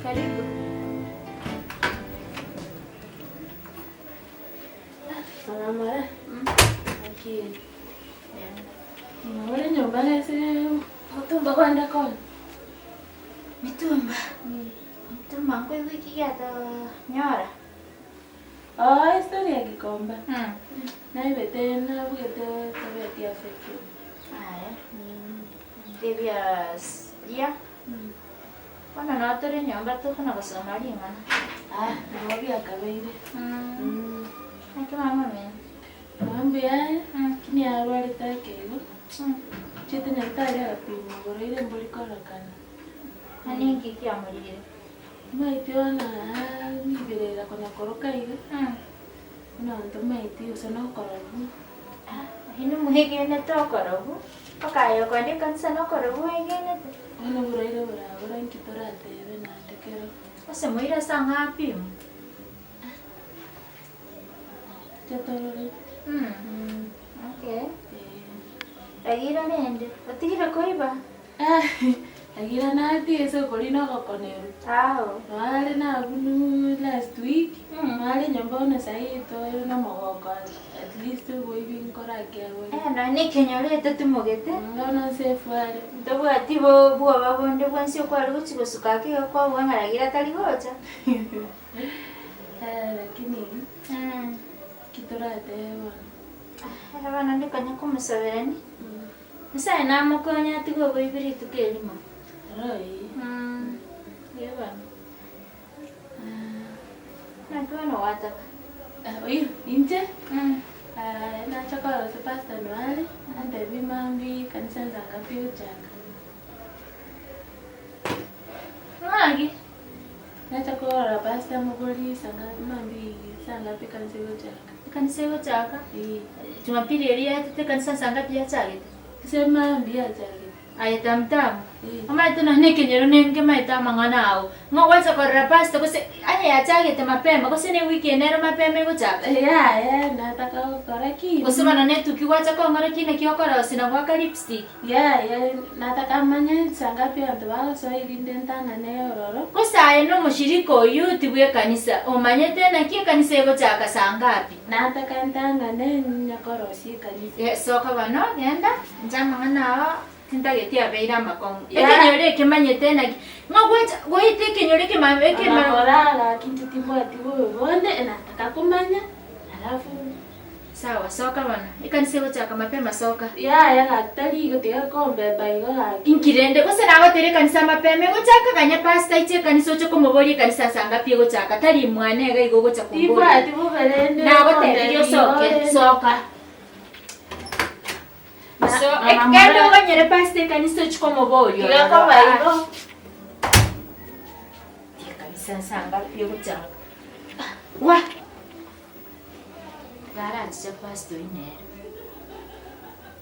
Karibu. Mama, naki ore nyomba ase otumba kwenda konya? Mitumba. Mitumba nkoigwa eki giatonyora. Oo estory ya Gikomba. Naebete nabugete tabeti affected. Aya. Ntebia ria. Bono noo tore nyomba tokona gosoma ring'ana. Ah, nabo biakabeire. Naki mama omino? Mama mbuya are, lakini arwarete ake igo. Chiete nyagetari agapimwa oborwaire mbori kororekana. Na ninki kiamorigire? Maiti bono aa riberera konya koroka iga, bono ntomaeti gose nokorobu. Inwe mwegenete okorobu, okaya okoenda ekanisa nokorobu mwegenete? Bono oborwaire borabora inki toratebe naende kero. Ase moire ase ang'e apimwe? Tiga torore. Okay. Ragira rende, otigire koiba? Ragira natige ase okorina ogokonerwa. Ao. Noare nabunuu last week, noare nyomba bono saii toire na omogoko at least oboibi nkorake abore. Eh, nonya na ekenyoro etotimogete. Bono nsafe are. Ntobwati bo bwoba bonde bwensi okware gochia gosuka ake iga kwabua ng'a Ragira tari gocha. Lakini ki toratebe bono? Ere bono ndi konya komosaberania, Nyasaye namokonye atige oboibi rituko erimo. Ee bono. Naki bono gwataka? Oyio inche nacha korora ase pastor noare antebie mambia ekanisa nsangapi egochaka. Ng'aki? Nacha korora pastor moborie sanga mambia sangapi ekanisa egochaka. Ekanisa egochaka? Ee. Jumapili eria yaetete ekanisa nsangapi yachagete? Ase mambia yachagete. Aye tamtamu, Ee. omanyete nonya na ekenyoro nenkemaete amang'ana ao, ng'a gwacha korora pastor gose onye yachagete mapema gose ne ewiki ende ero mapema egochaka. Yaya nataka gokora ki? Gose bono ne etuki gwacha kong'ora ki naki okorosia na goaka lipstick. Yaya nataka manye nsangapi abanto bagosoa erinde ntang'ane ororo. Gose aye nomoshirika o youth bw'ekanisa omanyete naki ekanisa egochaka saa ngapi? Nataka ntang'ane nyakorosia ekanisa. Ee, soka bono, genda, inche amang'ana ao tintageti abeire amakong'u. Ekenyoro eke manyete naki, ng'a gwacha goeta ekenyoro eke ma eke ma. Ona korara gaki inche timbwati bobe bonde, nataka komanya, alafu. Sawa, soka bono, ekanisa egochaka mapema soka. Yaya gaki tari igo tiga kombeba igo gaki. Inki rende, gose nagoteire ekanisa mapema egochaka, ganya pastor aiche ekanisa oche komoboria ekanisa ase angapi egochaka, tari mwane iga igo ogocha komboria. Timbwati bobe rende Nagotebirie osoke, soka. So, Mama genda mora. oganyere pastor ekanisa ochie komoboria Tiga ororo. koba igo. Ekanisa ase angapi egochaka. Wa! Tiga aranchiche pastor oyio nere.